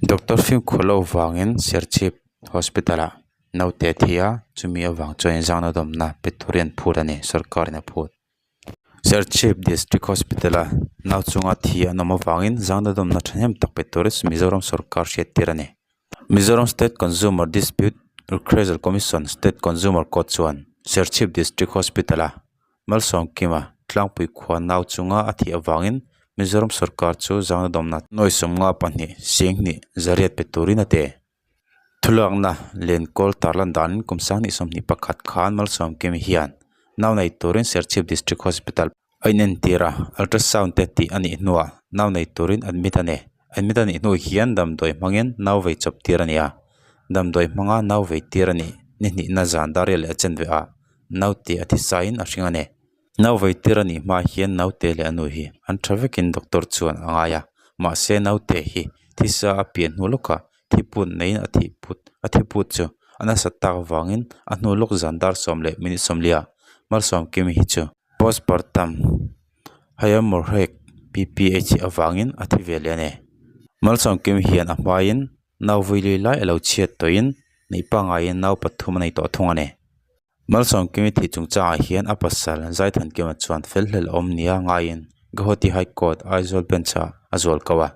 Doctor fimkhur loh vangin Serchhip Hospital ah naute a thi a, chumi avang chuan zangna dawmna pe turin an phut a ni, sorkarin a phut. Serchhip District Hospital a nau chunga thi an awm avangin zangna dawmna thahnem tak pe turin Mizoram sorkar hriat tir a ni. Mizoram State Consumer Dispute Redressal Commission State Consumer Court chuan Serchhip District Hospital a Malsawmkima tlangpui khua nau chunga a thih avangin Mizoram sorkar chu zangna dawmna nuai sawmnga pahnih singhnih zariat pe turin a ti. Thulakna Lenkawl tarlan danin kum sanghnih sawmhnih pakhat khan Malsawmkimi hian nau nei turin Serchhip District Hospital a inentir a, ultrasound te tih a nih hnuah nau nei turin admit a ni. Admit a nih hnu hian damdawi hmangin nau vei chawp tir a ni a, damdawi hmanga nau vei tir a nih ni hnihna zan dar riat leh a chen ve a. Naute a thisain a hring a ni. Nau veitir a nih hma hian naute leh a nu hi an tha vekin doctor chuan a ngai a, mahse naute hi thisa a pian hnu lawkah thiput neiin a thih put a thiput chu a nasat tak avangin a hnu lawk zan dar sawm leh minute sawmliah Malsawmkimi hi chu postpartum hemorrhagic PPH avangin a thi ve leh a ni. Malsawmkimi hian a hmain nau vui lai a lo chhiat tawhin neih pangaiin nau pathum a nei tawh thung a ni. Malsawmkimi thih chungchangah hian a pasal Zaithankima chuan fel hlel awm nia ngaiin Guwahati High Court Aizawl Bench ah a zual ko a.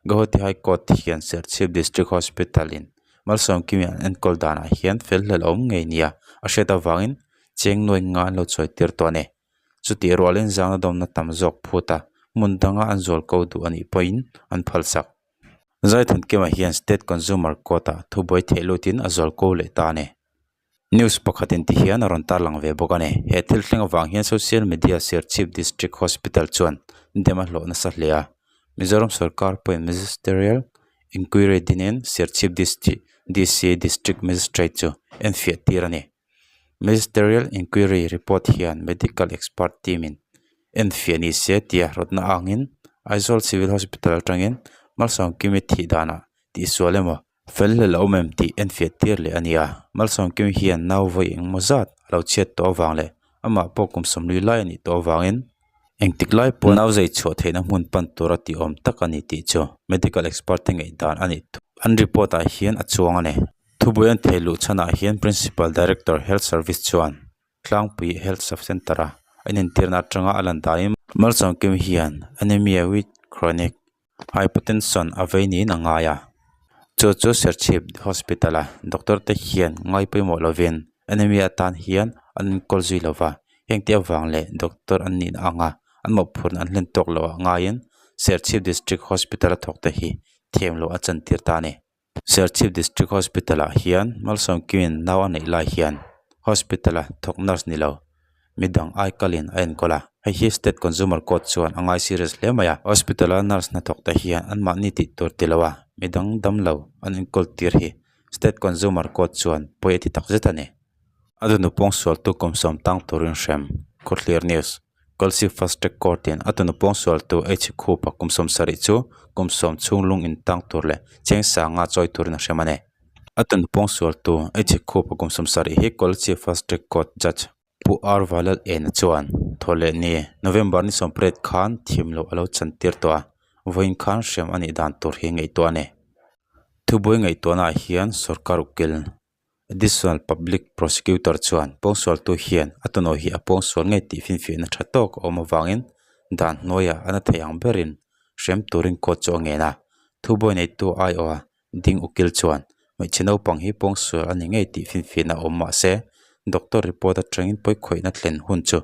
Guwahati High Court hian Serchhip District Hospital in Malsawmkimi an enkawl danah hian fel hlel awm ngei nia a hriat avangin cheng nuai nga an lo chawi tir tawh a ni. Chutih rualin zangna dawmna tam zawk phut a hmun danga an zual ko duh anih pawhin an phalsak. Zaithankima hian State Consumer Court ah thubuai theih lutin a zual ko leh ta a ni. News pakhat in ti hian a rawn tarlang ve bawk a ni. He thil thleng avang hian social media Serchhip District Hospital chuan dem a hlawh nasa hle a. Mizoram sorkar pawhin Magisterial Inquiry dinin Serchhip DC District Magistrate chu enfiah tir a ni. Magisterial Inquiry report hian Medical Expert team in enfiah ni se tia rawtna angin Aizawl Civil Hospital atangin Malsawmkimi thih danah tihsual emaw Fel hlel a awm em tih enfiah tir leh a ni a, Malsawmkim hian nau vawi engmaw zat a lo chhiat tawh avang leh amah pawh kum sawmli lai a nih tawh avangin engtik lai pawh nau zai chhuah theihna hmun pan tura tih awm tak a ni tih chu medical expert te ngaihdan a nih thu an report ah hian a chuang a ni. Thubui an thei luh chhanah hian Principal Director Health Service chuan Tlangpui Health Sub Centre a inentirna atanga a lan dahin Malsawmkim hian Anemia with Chronic Hypotension a vei niin a ngai a, chu chu Serchhip Hospital a doctor te hian ngai pawimawh lovin anemia atan hian an enkawl zui lova, heng te avang leh doctor an nihna anga an mawhphurhna an hlen tawk loh ah ngaiin Serchhip District Hospital a thawk te hi thiam loh a chantir ta a ni. Serchhip District Hospital ah hian Malsawmkimin nau a neih lai hian hospital a thawk nurse ni lo midang ai kalin a enkawl a, hei hi State Consumer Court chuan a ngai serious hle mai a, hospital a nurse hnathawk te hian anmahni tih tur ti lo a midang damlo an enkawl tir hi State Consumer Court chuan pawi a ti tak zet a ni. A dunu pawngsualtu kum sawm tang turin hrem, Khawthlir News. Kawlsip Fast Track Court in a tunu pawngsualtu H Khupa kum sawm sarih chu kum sawm chhung lung in tang tur leh cheng sanga chawi turin a hrem a ni. A tunu pawngsualtu H Khupa kum sawm sarih hi Kawlsip Fast Track Court Judge Pu R Valal Ena chuan thawhleh ni November ni sawmpariat khan thim loh a lo chan tir tawh a, vawiin khan hrem a nih dan tur hi ngaihtuah a ni. Thubuai ngaihtuahnaah hian sorkar ukil Additional Public Prosecutor chuan pawngsualtu hian a tunawi hi a pawngsual ngei tih finfiahna tha tawk a awm avangin dan hnuaiah a na thei ang berin hrem turin court chu a ngen a. Thubuai neitu aiawha ding ukil chuan hmeichhe naupang hi pawngsual a ni ngei tih finfiahna a awm mah se doctor report atangin pawikhawihna thlen hun chu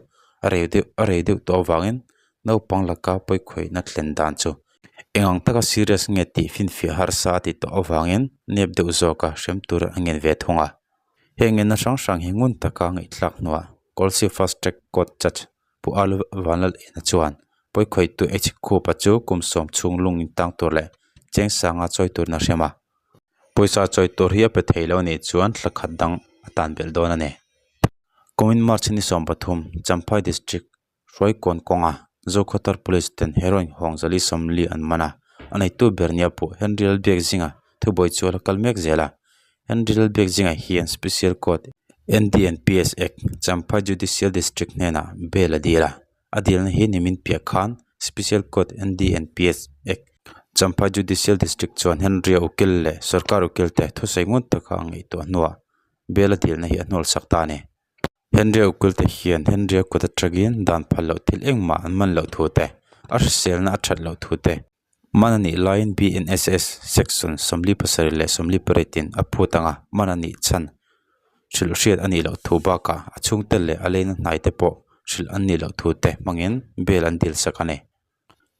a rei deuh a rei deuh tawh avangin naupang laka pawikhawihna thlen dan chu Eng ang taka serious nge tih finfiah harsa a tih tawh avangin nep deuh zawka hrem tur a ngen ve thung a. Heng ngenna hrang hrang hi ngun taka ngaihthlak hnuah Kawlsih Fast Track Court Judge Pu Al Vanlal Ena chuan pawikhawihtu H Khupa chu kum sawm chhung lung in tang tur leh cheng sanga chawi turin a hrem a. Pawisa chawi tur hi a pe thei lo anih chuan thla khat dang a tan belh dawn a ni. Kumin March ni 13 Champhai District Hruaikawn kawnga Zokhawthar Police ten heroin hawng zali sawmli an man a, a neitu ber nia pawh Henry Lalbiakzinga thubuai chu a la kal mek zel a. Henry Lalbiakzinga hian Special Court NDNPS Act Champhai Judicial District hnenah bail a dil a, a dilna hi nimin piah khan Special Court NDNPS Act. Champhai Judicial District chuan Henry-a ukil leh sorkar ukil te thusawi ngun taka a ngaihtuah hnuah bail a dilna hi a hnawlsak ta a ni. Henry-a ukil te hian Henry-a kut atangin dan phal loh thil engmah an man loh thu te, a hriselna a that loh thu te, man a nih laiin BNSS section 47 leh 48 in a phut anga man a nih chhan hrilh hriat a nih loh thu bakah a chhungte leh a leina hnai te pawh hrilh an nih loh thu te hmangin bail an dil sak a ni.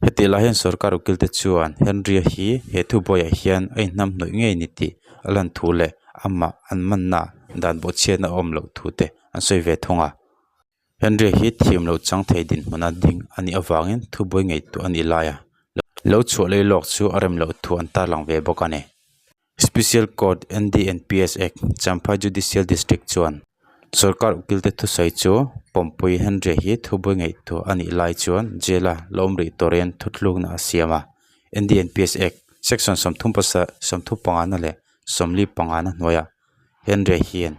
Hetih lai hian sorkar ukil te chuan Henry-a hi he thubuaiah hian a inhnam hnawih ngei ni tih a lan thu leh amah an manna dan bawhchhiatna a awm loh thu te an sawi ve thung a. Henry-a hi thiam loh chang thei dinhmuna ding a nih avangin thubuai ngaihtuah a nih laia lo chhuah lei lawk chu a rem loh thu an tarlang ve bawk a ni. Special Court NDNPS Act, Champhai Judicial District chuan sorkar ukilte thusawi chu pawmpui Henry hi thubuai ngaihtuah a nih lai chuan jail-a la awm rih turin thuthlukna a siam a. NDNPS Act, Section 35 leh 45 hnuaiah Henry hian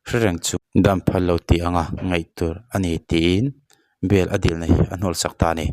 hre reng chu dan phal lo tih anga ngaih tur a ni tiin bail a dilna hi a hnawlsak ta a ni.